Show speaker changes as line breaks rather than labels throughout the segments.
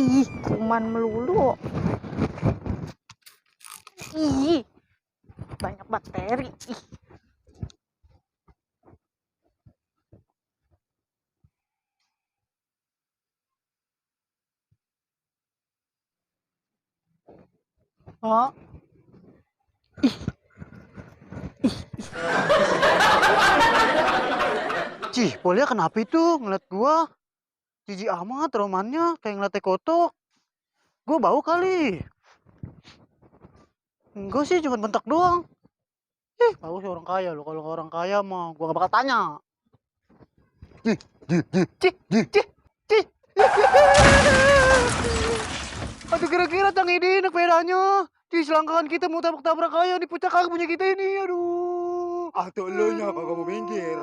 Ih, kuman melulu. Ih, banyak bakteri. Ih. Oh.
Cih, Polia kenapa itu ngeliat gua? Jijik amat romannya kayak ngeliat teh kotok. Gua bau kali. Enggak sih, cuma bentak doang. Bau sih orang kaya lo. Kalau orang kaya mah gua gak bakal tanya. Cih, cih, cih, cih. Aduh, kira-kira Cang ini naik pedanya. Cih, selangkangan kita mau tabrak-tabrak kaya di puncak kaki punya kita ini. Aduh.
Atuh lu nya kagak mau minggir.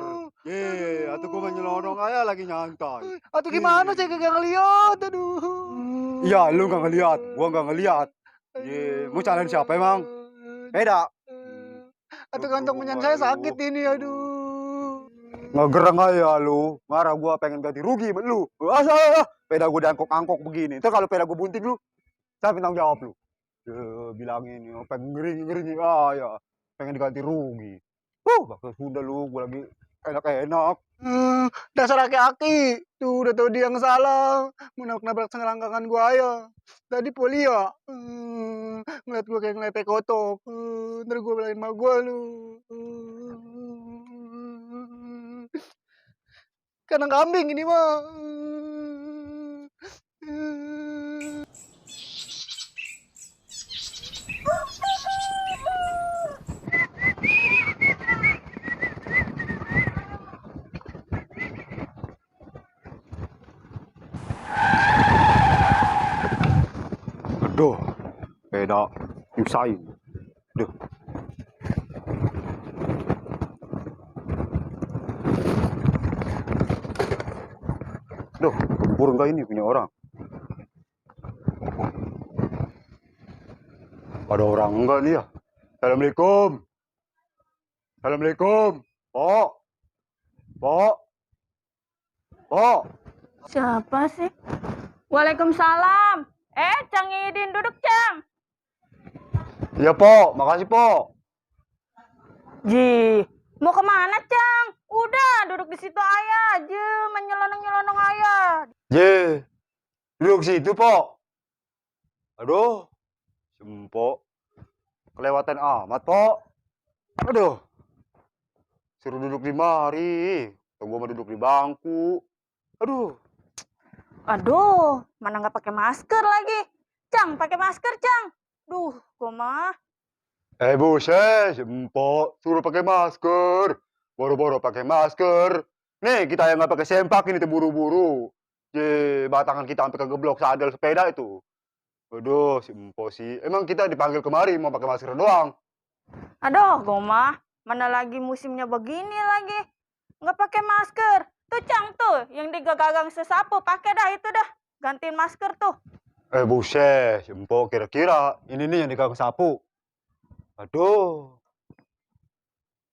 Atuh gua nyelonong aja lagi nyantai.
Aduh, gimana saya kagak ngeliat. Aduh.
Iya, lu gak ngeliat, gua gak ngeliat. Mau cariin siapa emang? Beda.
Aduh, kantong menyan saya sakit ini, aduh.
Ngegereng aja lu. Marah gua pengen ganti rugi sama lu. Peda gua diangkok-angkok begini. Ntar kalau peda gua bunting lu, siapa tanggung jawab lu? Bilangin, pengen ngeri-ngeri. Ya. Pengen diganti rugi. Bakal Sunda lu, gua lagi enak-enak.
Dasar aki-aki. Tuh, udah tahu dia yang salah. Mau nabrak selangkangan gua aja. Tadi Polia. Ngeliat gua kayak ngeliat teh kotok. Ntar gua bilangin sama gua lu. Kandang kambing ini mah.
Aduh, peda nyusahin. Duh. Duh, gempur enggak ini punya orang? Ada orang enggak nih ya? Assalamualaikum. Assalamualaikum. Pok. Pok. Pok.
Siapa sih? Waalaikumsalam. Cang Idin, duduk, Cang.
Iya, Pok. Makasih, Pok.
Ji, mau kemana, Cang? Udah, duduk di situ aja. Menyelonong-nyelonong aja.
Ye. Duduk situ, Pok. Aduh. Sempok. Kelewatan amat, Pok. Aduh. Suruh duduk di mari. Gua mau duduk di bangku.
Aduh, mana nggak pakai masker lagi. Cang, pakai masker, Cang. Duh, gua mah.
Buset, Sempok. Suruh pakai masker. Boro-boro pakai masker. Nih, kita yang nggak pakai sempak ini terburu-buru. Batangan kita sampai kegeblok sadel sepeda itu. Aduh, Sempok sih. Emang kita dipanggil kemari mau pakai masker doang.
Aduh, gua mah. Mana lagi musimnya begini lagi. Nggak pakai masker. Tuh, Cang, tuh. Yang digagang sesapu. Pakai dah itu dah. Gantiin masker tuh.
Buset, Sempok. Kira-kira ini nih yang digagang sapu. Aduh.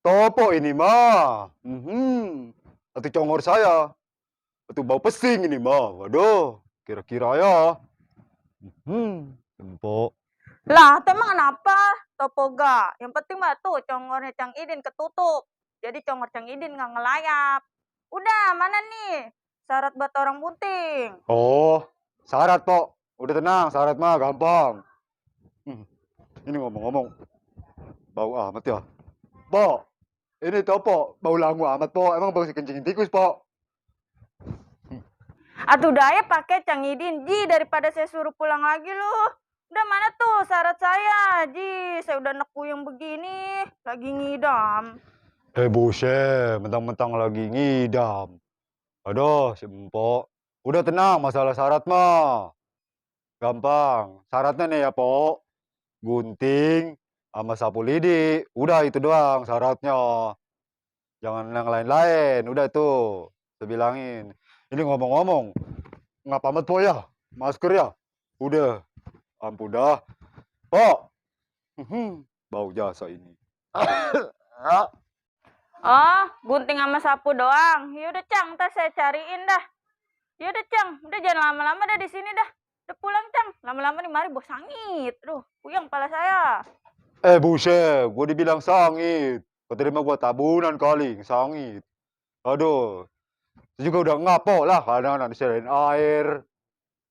Topo ini mah. Atau congor saya. Atau bau pesing ini mah. Waduh. Kira-kira ya. Sempok.
Lah, tuh emang kenapa? Topoga. Yang penting mah tuh congornya Cang Idin ketutup. Jadi congor Cang Idin nggak ngelayap. Udah, mana nih? Syarat buat orang bunting.
Oh, syarat, Pok. Udah tenang, syarat mah gampang. Ini ngomong-ngomong. Bau amat ya. Pok, ini tuh, Pok. Bau langu amat, Pok. Emang bau si kencingin tikus, Pok.
Atuh daya pakai Cang Idin. Ji, daripada saya suruh pulang lagi lu. Udah mana tuh syarat saya? Ji, saya udah nekuyung begini. Lagi ngidam.
Buset, mentang-mentang lagi ngidam. Aduh, Sempok. Udah tenang, masalah syarat mah. Gampang. Syaratnya nih ya, Pok. Gunting sama sapu lidi. Udah itu doang syaratnya. Jangan yang lain-lain. Udah tuh. Saya bilangin. Ini ngomong-ngomong. Nggak pamit, Pok ya? Masker ya? Udah. Ampun dah. Pok. Bau jasa ini.
Oh, gunting sama sapu doang. Yaudah, Cang, ntar saya cariin dah. Yaudah, Cang, udah jangan lama-lama dah di sini dah. Udah pulang, Cang. Lama-lama nih mari bau sangit. Aduh, puyeng kepala saya.
Buset, gua dibilang sangit. Keterima gua tabunan kali, sangit. Aduh, itu juga udah ngapok lah kadang-kadang disediain air.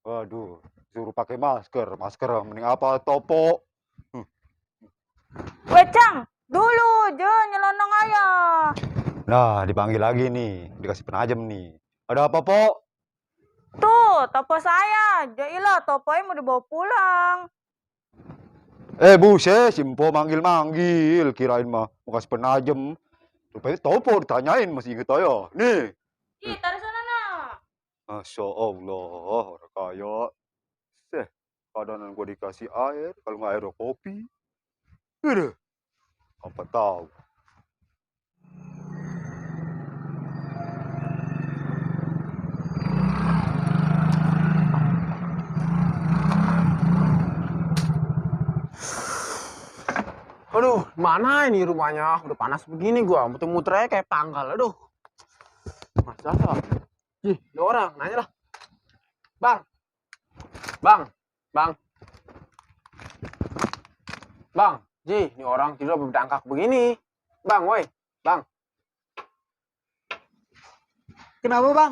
Waduh, suruh pakai masker. Masker mending apa, topo.
Weh, Cang. Dulu, jangan nyelonong ayah.
Nah, dipanggil lagi nih, dikasih penajem nih. Ada apa, Pok?
Tuh, topo saya. Jailah, toponya mau dibawa pulang.
Buset, si Mpo manggil-manggil. Kirain mah mau kasih penajem. Rupanya topo ditanyain, masih inget aja. Nih.
Ih, taruh sana, nak.
Masya Allah, orang kaya. Kadang gua dikasih air, kalau nggak air kopi. Aduh, apa tahu.
Aduh, mana ini rumahnya? Udah panas begini gua, muter-muter aja kayak pangkal. Aduh. Masa lah. Ih, ada orang, nanya lah. Bang. Bang. Bang. Bang, ini orang tidur berdangkak begini. Bang, woi. Bang.
Kenapa, Bang?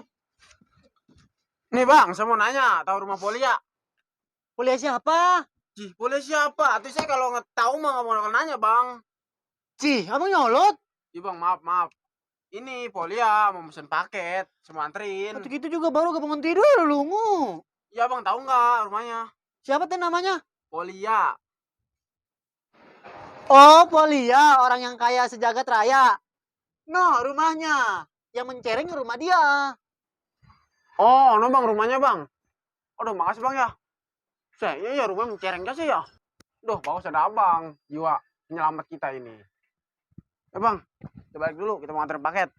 Nih, Bang, saya mau nanya, tahu rumah Polia?
Kuliah siapa?
Polia siapa? Atau saya kalau nggak tahu mah nggak mau nanya, Bang.
Abang nyolot?
Iya, Bang, maaf. Ini Polia mau pesen paket, sama anterin.
Waktu gitu juga baru kebangun tidur lungu.
Iya, Bang, tahu nggak rumahnya?
Siapa tuh namanya?
Polia.
Oh, Polia, orang yang kaya sejagat raya. No, rumahnya. Yang mencereng rumah dia.
Oh, no Bang, rumahnya Bang. Aduh, makasih Bang ya. Iya rumahnya mencereng sih ya. Duh, bagus ada Abang. Jiwa penyelamat kita ini. Ya Bang, kita balik dulu. Kita mau anterin paket.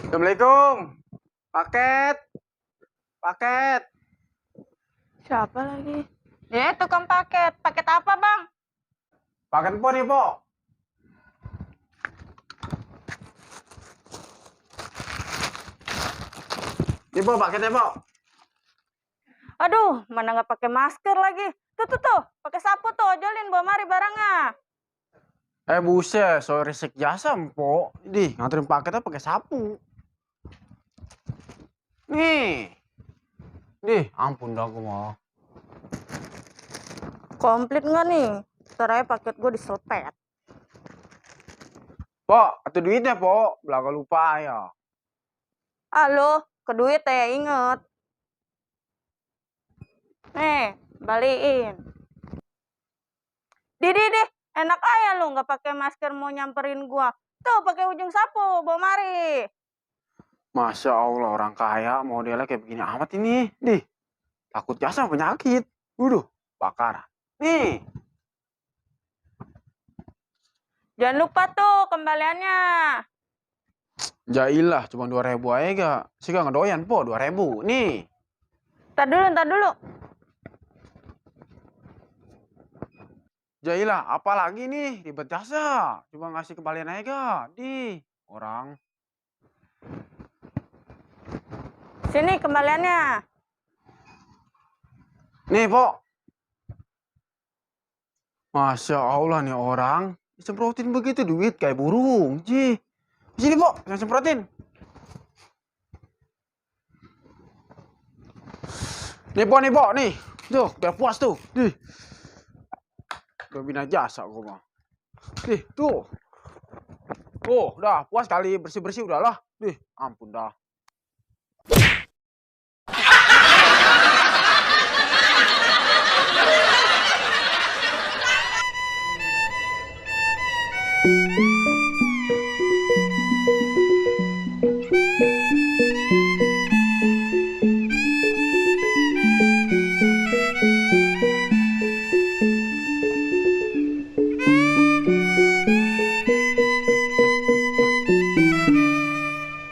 Assalamualaikum. Paket.
Siapa lagi? Tukang paket. Paket apa, Bang?
Paket po nih, Po. Ini Po, paketnya, Po.
Aduh, mana nggak pakai masker lagi. Tuh. Pakai sapu tuh, ojolin bawa mari barangnya.
Buset, so resek jasa, Po. Nganterin paketnya pakai sapu. Nih, ampun dah aku mau.
Komplit nggak nih? Ntar aja paket gue diselepet.
Po, atau duitnya, Po. Belaga lupa ya.
Halo, ke duit ya, inget. Nih, balikin. Di, enak aja lu nggak pakai masker mau nyamperin gua. Tuh, pakai ujung sapu, bawa mari.
Masya Allah, orang kaya modelnya kayak begini amat ini. Takut jasa penyakit. Bakaran. Nih.
Jangan lupa tuh kembaliannya.
Jailah, cuma 2.000 aja gak. Sih gak ngedoyan, Po, 2.000. Nih.
Ntar dulu.
Jailah, apalagi nih, ribet jasa. Cuma ngasih kembalian aja gak. Orang.
Sini kembaliannya.
Nih, Po. Masya Allah nih orang. Semprotin begitu duit kayak burung. Sini, Po. Saya semprotin. Nih, Po. Nih. Tuh, biar puas tuh. Udah bina jasa gue mah. Tuh. Udah puas kali. Bersih-bersih udahlah. Ampun dah.